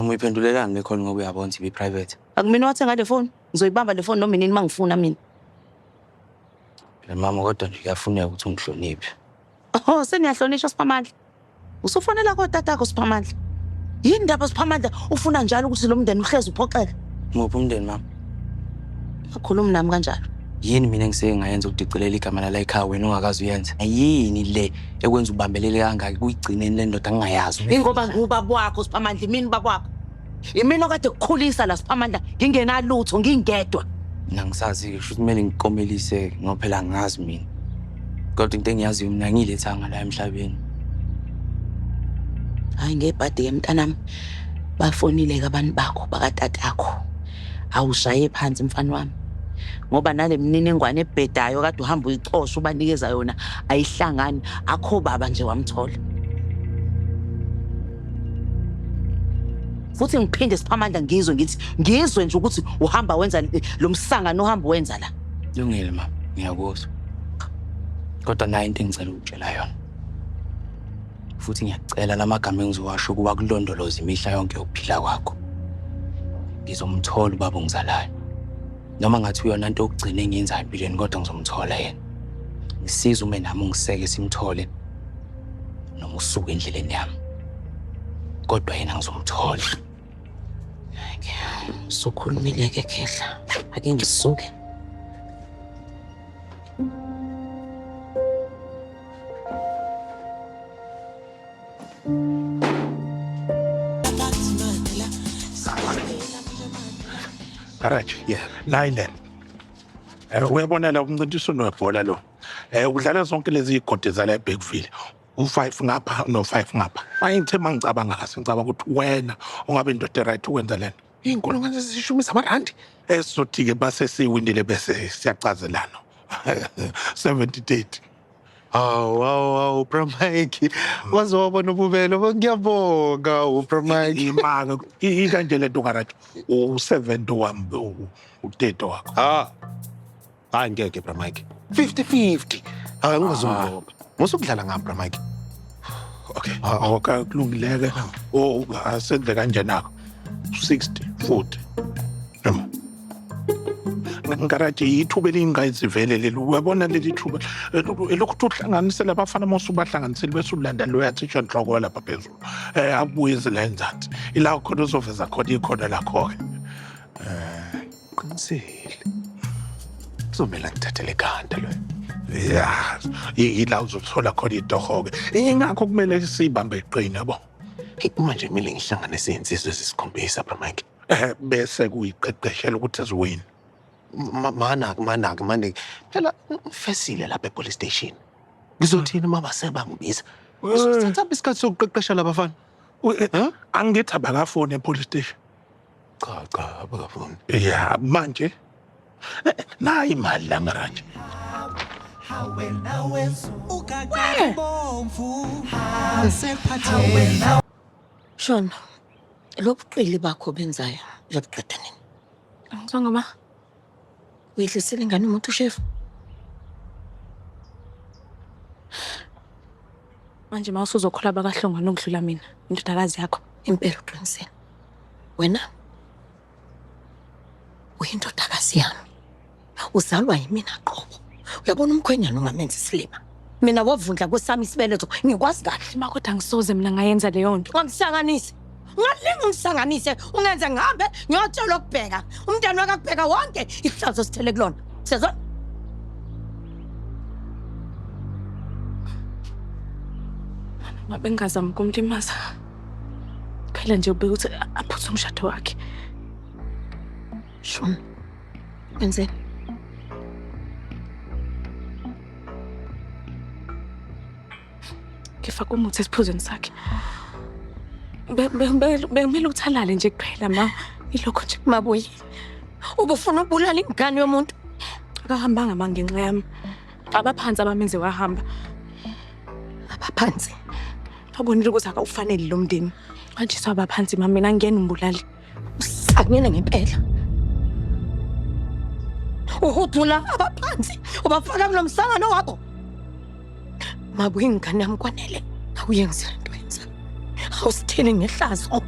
Mama uyiphendulelani le call ngoba uyabona ukuthi ibi-private? Akumina wathenga le foni. Ngizoyibamba le foni noma inini uma ngifuna mina. Phela mama kodwa nje kuyafuneka ukuthi ungihloniphe. Oh, seniyahlonishwa Siphamandla. Usufonela kotatakho Siphamandla. Yini ndaba Siphamandla ufuna njalo ukuthi lo mndeni uhlezi uphoxeka? Muphi umndeni mama? Ungakhulumi nami kanjalo. Yini mina engiseke ngayenza ukudicelela igama lala ekhaya wena ongakaze uyenze? Yini le ekwenza ubambelele kangaka kuyigcineni le ndoda ngingayazi? Ingoba ngiwubaba wakho Siphamandla, imini ubaba wakho. Imina okade kukhulisa la Siphamandla ngingenalutho ngingedwa. Mina ngisazi-ke kusho ukuthi kumele ngikomelise ngoba phela angazi mina. Kodwa into engiyaziyo mina ngiyilethanga la emhlabeni. Hayi ngebhadi-ke mntanami. Bafonile-ke abantu bakho bakatatakho. Awushaye phansi mfana wami. Ngoba nale mininingwane ebhedayo kade uhamba uyicosha ubanikeza yona ayihlangani akho baba nje wamthola. Futhi ngiphinde Siphamandla ngizwe ngithi ngizwe nje ukuthi uhamba wenza lo msangano ohamba wenza la. Lungile mama, ngiyakuzwa. Kodwa nayo into engicela ukutshela yona. Futhi ngiyakucela lamagama engizowasho ukuba kulondoloze imihla yonke yokuphila kwakho. Ngizomthola ubaba ongizalayo. Noma ngathi uyona nto yokugcina engiyenzayo empilweni kodwa ngizomthola yena. Ngisize ume nami ungiseke simthole noma usuke endleleni yami. Kodwa yena ngizomthola. Usukhulumile ke khehla. Ake ngisuke. Garage, yeah, nine. Uyabona la umncintiswano webhola lo. Udlala zonke lezi zigodi zala eBergville. U5 ngapha no5 ngapha. Manje ngithe mangicabanga kahle ngicabanga ukuthi wena ungabe indoda right ukwenza lento. Iy'nkulungwane ezishumi zamarandi. Esizothi-ke base siwinile bese siyacazelana. 70 30. Hawu hawu hawu Bra Mike. Waze wabona ububele ngiyabonga uBra Mike. Imanga ikanje lento ngarathi u70 wami u30 wakho. Ha. Hayi ngeke Bra Mike. 50 50. Hayi ungazungibopha. Musukudlala ngami Bra Mike. Okay. Okay kulungileke. Oh asenze kanjena. 60 40. Noma. Ngarathi ithuba elingayizivele leli uyabona leli thuba elokhu uhlanganisela abafana mose ubahlanganisile bese ulanda loya thisha nhloko lapha phezulu abuye la enzansi ila khona uzoveza khona ikhono lakho-ke. Qinisile. Kuzomela ngithathele ekhanda lo. Ya, ila uzothola khona itoho-ke. Ingakho kumele siyibambe iqine yabo. Hey, manje kumele ngihlanganise iy'nsizwa ezisikhombisa Bra Mike. Bese kuyiqeqeshela ukuthi ziwini. Manake manake manake. Phela ngifesile lapha e-police station. Ngizothini uma basebangibiza? Ngizothatha isikhathi sokuqeqesha labafana. Angithi abakafoni e-police station. Cha cha abakafuni. Ya manje nayi imali la ngaraje. Shona, lobuqili bakho benzayo uzobuqeda nini? Angizwanga ma. Uyidlisile ingane umuntu ushefu? Manje ma usuzokholwa abakaHlongwane ukudlula mina, indodakazi yakho. Impela uqinisile. Wena uyindodakazi yami. Uzalwa yimina qobo. Uyabona umkhwenyana ungamenza isilima. Mina wavundla kwesami isibeletho ngikwazi kahle. Ma kodwa angisoze mina ngayenza leyo nto. Ungangihlanganisi. Ungalinge ungihlanganise ungenze ngihambe ngiyotshela ukubheka. Umntwana wakakubheka wonke ihlazo sithele kulona. Sezwa? Ngabe ngingazami ukumlimaza. Phela nje ubeke ukuthi aphuthe umshado wakhe. Shona. Wenzeni? Ngifake umuthi esiphuzweni sakhe. Bekumele ukuthi alale nje kuphela ma. Ilokho nje. Mabuyi. Ubufuna ukubulala ingane yomuntu. Akahambanga ma ngenxa yami. Abaphansi abamenze wahamba. Abaphansi. Babonile ukuthi akawufanele lo mndeni. Manje abaphansi ma mina ngiyena umbulali. Usangene ngempela. Uhudula abaphansi ubafaka kulo msangano wakho. Mabuyi ingane yami kwanele. Awuyenzi lento yenza. Awusithini ngehlazo.